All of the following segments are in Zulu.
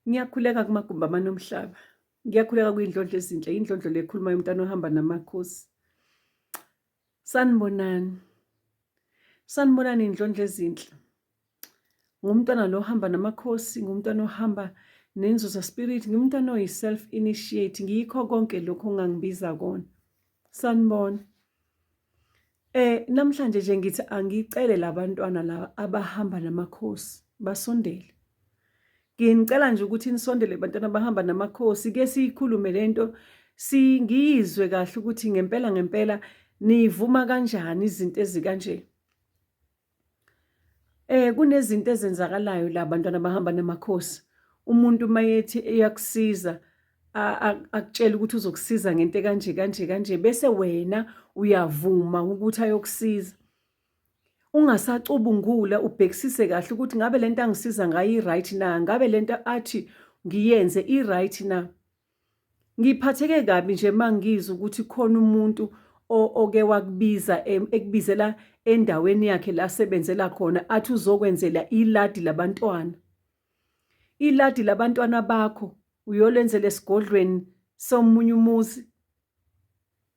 Ngiyakhuleka kumagumbi amane omhlaba. Ngiyakhuleka kwiy'ndlondlo ezinhle, indlondlo le ekhulumayo umntana ohamba namakhosi. Sanibonani. Sanibonani iy'ndlondlo ezinhle. Ngumntwana lo ohamba namakhosi, ngumntwana ohamba nenzuza spirit, ngumntwana oyi-self initiate, ngiyikho konke lokhu ongangibiza kona. Sanibona. Namhlanje nje ngithi angicele labantwana laba abahamba namakhosi basondele. Nginicela nje ukuthi nisondele bantwana abahamba namakhosi ke siyikhulume lento singiyizwe kahle ukuthi ngempela ngempela nivuma kanjani izinto ezikanje. Kunezinto ezenzakalayo la bantwana bahamba namakhosi. Umuntu mayethi eyakusiza akutshele ukuthi uzokusiza ngento ekanje kanje kanje bese wena uyavuma ukuthi ayokusiza. Ungasacubungula ubhekisise kahle ukuthi ngabe lento angisiza ngayo i-right na, ngabe lento athi ngiyenze i-right na. Ngiphatheke kabi nje mangizwa ukuthi khona umuntu oke wakubiza ekubizela endaweni yakhe la asebenzela khona athi uzokwenzela iladi labantwana. Iladi labantwana bakho uyolenzela esigodlweni somunye umuzi.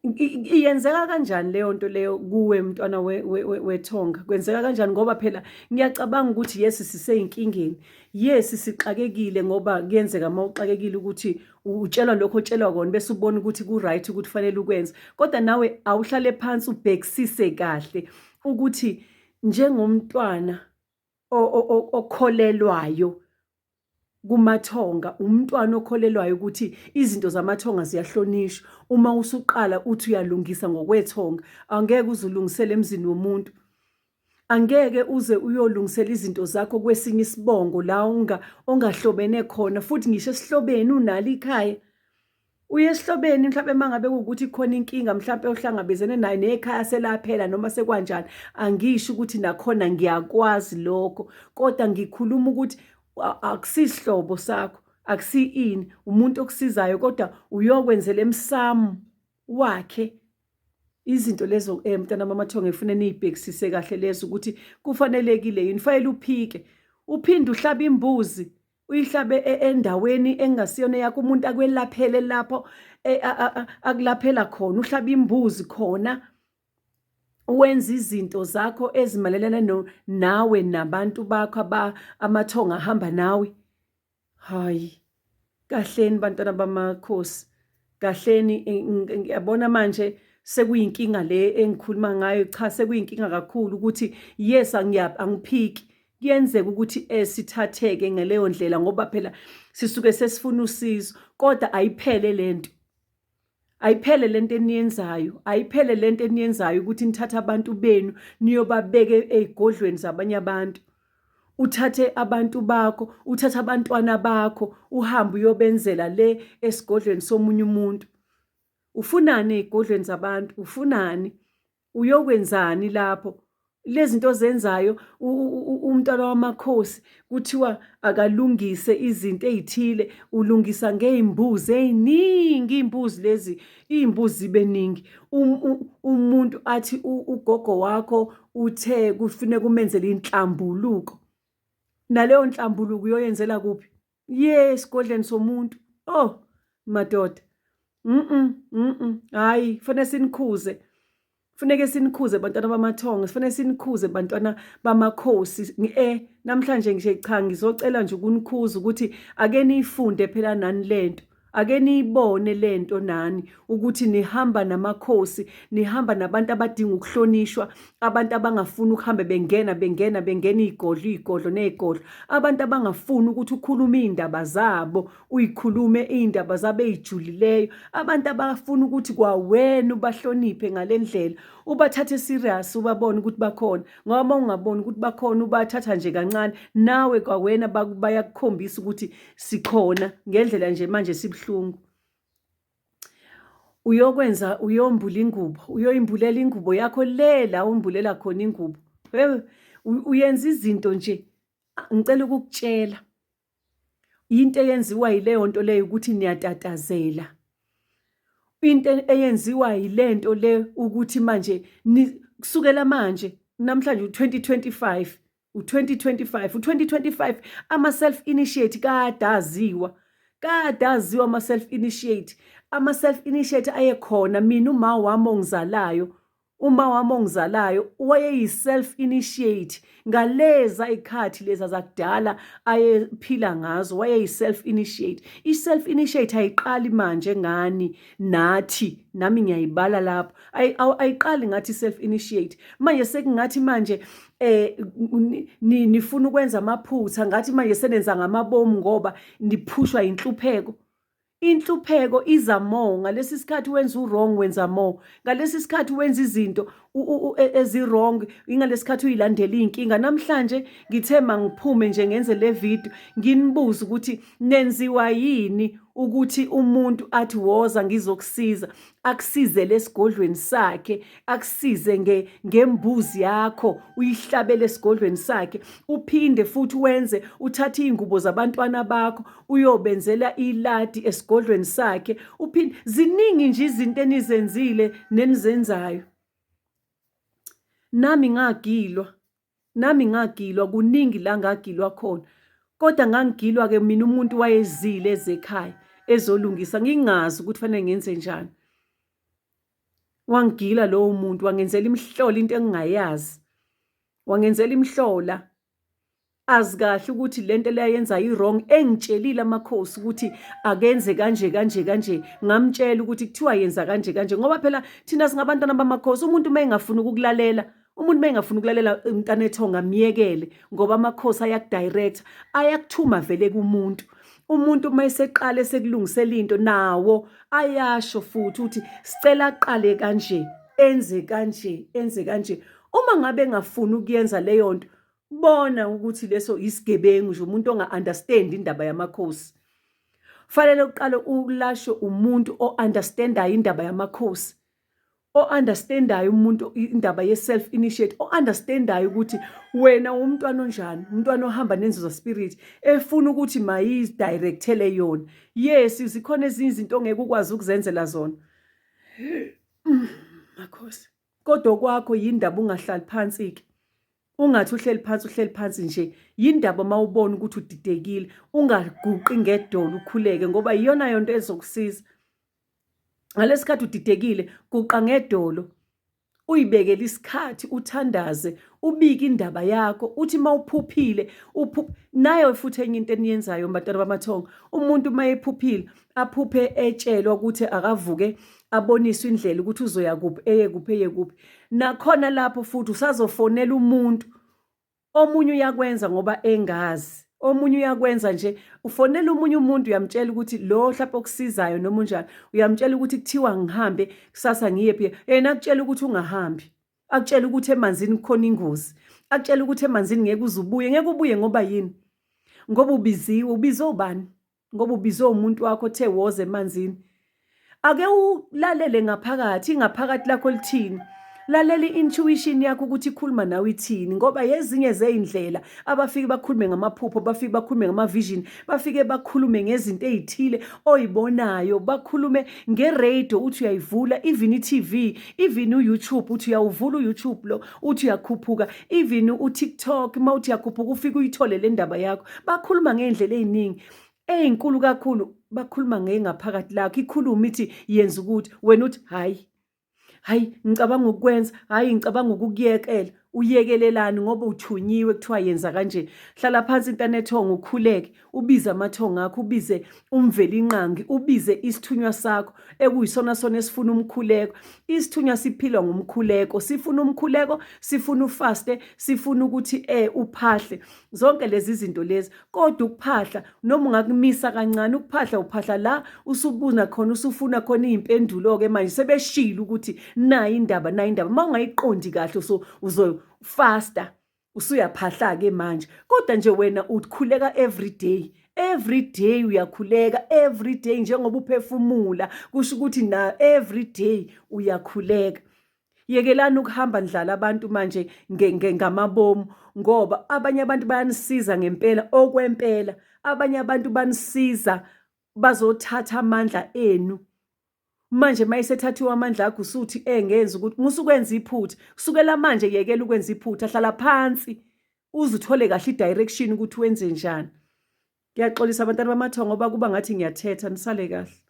Iyenzeka kanjani leyo nto leyo kuwe mntwana wethonga? Kwenzeka kanjani? Ngoba phela ngiyacabanga ukuthi yes siseyinkingeni, yes sixakekile ngoba kuyenzeka uma uxakekile ukuthi utshelwa lokho otshelwa kona bese ubona ukuthi ku-right ukuthi kufanele ukwenze. Kodwa nawe awuhlale phansi ubhekisise kahle ukuthi njengomntwana okholelwayo kumathonga umntwana okholelwayo ukuthi izinto zamathonga ziyahlonishwa uma usuqala uthi uyalungisa ngokwethonga angeke uze ulungisele emzini womuntu angeke uze uyolungisela izinto zakho kwesinye isibongo la ongahlobene khona futhi ngisho esihlobeni unalo ikhaya Uye esihlobeni mhlawumbe uma ngabe kuwukuthi khona inkinga mhlawumbe ohlangabezene nayo nekhaya selaphela noma sekwanjani angisho ukuthi nakhona ngiyakwazi lokho kodwa ngikhuluma ukuthi akusisihlobo sakho akusi ini umuntu okusizayo kodwa uyokwenzela emsamo wakhe izinto lezo mntana mamathongo ngifuna niyibhekisise kahle lezo ukuthi kufanelekile yini fanele uphike uphinde uhlabe imbuzi uyihlabe endaweni engasiyona yakho umuntu akwelaphele lapho e, akulaphela khona uhlaba imbuzi khona wenza izinto zakho ezimalelana nawe nabantu bakho amathonga ahamba nawe. Hayi, kahleni bantwana bamakhosi, kahleni ngiyabona manje sekuyinkinga le engikhuluma ngayo cha sekuyinkinga kakhulu ukuthi yes angiphiki kuyenzeka ukuthi sithatheke ngaleyo ndlela ngoba phela sisuke sesifuna usizo kodwa ayiphele lento ayiphele lento eniyenzayo ayiphele lento eniyenzayo ukuthi nithathe abantu benu niyobabeke ezigodlweni zabanye abantu uthathe abantu bakho uthathe abantwana bakho uhambe uyobenzela le esigodlweni somunye umuntu ufunani ezigodlweni zabantu ufunani Uyokwenzani lapho? Lezinto ozenzayo umntwana wamakhosi kuthiwa akalungise izinto ey'thile ulungisa ngey'mbuzi ey'ningi iy'mbuzi lezi iy'mbuzi zibe ningi um, umuntu athi ugogo wakho uthe kufuneka umenzele inhlambuluko naleyo nhlambuluko uyoyenzela kuphi Ye esigodleni somuntu. Oh madoda. Mhm. Hayi, fanele sinikhuze. Funeke sinikhuze bantwana bamathongo, sifanele sinikhuze bantwana bamakhosi. Namhlanje nje cha ngizocela nje ukunikhuza ukuthi ake niyifunde phela nani lento. Ake niyibone lento nani ukuthi nihamba namakhosi, nihamba nabantu abadinga ukuhlonishwa, abantu abangafuni ukuhambe bengena bengena bengena iy'godlo iy'godlo ney'godlo, abantu abangafuni ukuthi ukhulume iy'ndaba zabo, uyikhulume iy'ndaba zabo ey'julileyo, abantu abafuna ukuthi kwawena ubahloniphe ngale ndlela, ubathathe serious ubabone ukuthi bakhona. Ngoba uma ungaboni ukuthi bakhona ubathatha nje kancane, nawe kwawena bayakukhombisa ukuthi sikhona ngendlela nje manje sibuhlungu uyokwenza uyombula ingubo uyoyimbulela ingubo yakho le la umbulela khona ingubo uyenza izinto nje ngicela ukukutshela into eyenziwa yileyo nto leyo ukuthi niyatatazela into eyenziwa yilento le ukuthi manje kusukela manje namhlanje u-2025. U-2025, u-2025 ama-self initiate kade aziwa, kade aziwa ama-self initiate. Ama-self initiate ayekhona. Mina uma wami ongizalayo, uma wami ongizalayo wayeyi-self initiate ngaleza ikhathi leza zakudala ayephila ngazo, wayeyi-self initiate. I-self initiate ayiqali manje ngani nathi, nami ngiyayibala lapho, ayiqali ngathi self initiate. Manje sekungathi manje nifuna ukwenza amaphutha, ngathi manje senenza ngamabomu ngoba niphushwa inhlupheko. Inhlupheko iza more ngalesi sikhathi wenza u-wrong, wenza more ngalesi sikhathi wenza izinto ezi-wrong, ingalesi sikhathi uyilandela iy'nkinga. Namhlanje ngithe mangiphume nje ngenze le video, nginibuze ukuthi nenziwa yini ukuthi umuntu athi, "Woza ngizokusiza," akusizele esigodlweni sakhe, akusize ngembuzi yakho, uyihlabele esigodlweni sakhe, uphinde futhi wenze uthathe iy'ngubo zabantwana bakho uyobenzela iladi esigodlweni sakhe, uphinde ziningi nje izinto enizenzile nenizenzayo. Nami ngagilwa, nami ngagilwa kuningi la ngagilwa khona, kodwa ngangigilwa-ke mina umuntu wayezile ezekhaya ezolungisa, ngingazi ukuthi fanele ngenze njani. Wangigila lowo muntu, wangenzela imihlola, into engingayazi, wangenzela imihlola, azi kahle ukuthi lento leyayenza i-wrong. Engitshelile amakhosi ukuthi akenze kanje kanje kanje, ngamtshela ukuthi kuthiwa yenza kanje kanje, ngoba phela thina singabantwana bamakhosi. Umuntu uma engafuni ukukulalela, umuntu uma engafuni ukulalela umntana ethonga, myekele, ngoba amakhosi ayakudirecta, ayakuthuma vele kumuntu. Umuntu uma eseqala esekulungisela into, nawo ayasho futhi ukuthi sicela aqale kanje, enze kanje, enze kanje. Uma ngabe engafuni ukuyenza leyo nto, bona ukuthi leso isigebengu nje, umuntu onga-understand indaba yamakhosi. Fanele uqale ulashwe umuntu o-understandayo indaba yamakhosi, o-understandayo umuntu indaba ye-self initiate, o-understandayo ukuthi wena umntwana onjani, umntwana ohamba nenzuza spirit efuna ukuthi mayizidirectele yona. Yes, zikhona ezinye izinto ongeke ukwazi ukuzenzela zona, makhosi, kodwa kwakho yindaba ungahlali phansi-ke, ungathi uhleli phansi, uhleli phansi nje. Yindaba uma ubona ukuthi udidekile ungaguqi ngedolo ukhuleke, ngoba iyona yonto ezokusiza ngalesi khathi udidekile. Guqa ngedolo, uyibekele isikhathi, uthandaze, ubike indaba yakho, uthi mawuphuphile nayo futhi enye into eniyenzayo, bantwana bamathongo, umuntu uma ephuphile, aphuphe etshelwa ukuthi akavuke, aboniswe indlela ukuthi uzoya kuphi, eye kuphi, eye kuphi, nakhona lapho futhi usazofonela umuntu omunye. Uyakwenza ngoba engazi. Omunye uyakwenza nje, ufonela omunye umuntu, uyamtshela ukuthi lo mhlawumbe okusizayo noma unjani, uyamtshela ukuthi kuthiwa ngihambe kusasa ngiye phi, yena akutshela ukuthi ungahambi, akutshela ukuthi emanzini kukhona ingozi, akutshela ukuthi emanzini ngeke uze ubuye, ngeke ubuye. Ngoba yini? Ngoba ubiziwe. Ubizwe ubani? Ngoba ubizwe umuntu wakho othe woza emanzini. Ake ulalele ngaphakathi, ingaphakathi lakho lithini. Lalela i-intuition yakho ukuthi ikhuluma nawe ithini, ngoba yezinye zey'ndlela abafike bakhulume ngamaphupho, bafike bakhulume ngama-vision, bafike bakhulume ngezinto ey'thile oyibonayo, bakhulume nge-radio uthi uyayivula, even i-TV, even u-YouTube, uthi uyawuvula u-YouTube lo, uthi uyakhuphuka, even u-TikTok, uma uthi uyakhuphuka ufike uyithole le ndaba yakho. Bakhuluma ngey'ndlela ey'ningi ey'nkulu kakhulu, bakhuluma ngengaphakathi lakho, ikhulume ithi yenza ukuthi, wena uthi, "Hhayi, hayi, ngicabanga ukukwenza, hhayi, ngicabanga ukukuyekela." Uyekelelani? Ngoba uthunyiwe, kuthiwa yenza kanje. Hlala phansi, intanethongo, ukhuleke, ubize amathongo akho, ubize umvelinqangi, ubize isithunywa sakho ekuyisona sona esifuna umkhuleko. Isithunywa siphilwa ngumkhuleko, sifuna umkhuleko, sifuna ufaste, sifuna ukuthi uphahle, zonke lezi zinto lezi. Kodwa ukuphahla, noma ungakumisa kancane ukuphahla, uphahla la usubuna khona, usufuna khona iy'mpendulo-ke manje sebeshilo ukuthi nayi indaba, nayi indaba. Uma ungayiqondi kahle, uzofasta, usuyaphahla-ke manje. Kodwa nje wena ukhuleka every day, every day uyakhuleka, every day njengoba uphefumula, kusho ukuthi na every day uyakhuleka. Yekelani ukuhamba nidlala abantu manje ngamabomu, ngoba abanye abantu bayanisiza ngempela okwempela, abanye abantu banisiza bazothatha amandla enu. Manje mayisethathiwe amandla akho, usuthi engenza ukuthi musukwenza iphutha. Kusukela manje yekela ukwenza iphutha, hlala phansi. Uze uthole kahle i-direction ukuthi wenze njani. Ngiyaxolisa bantwana bamathongo ngoba kuba ngathi ngiyathetha, nisale kahle.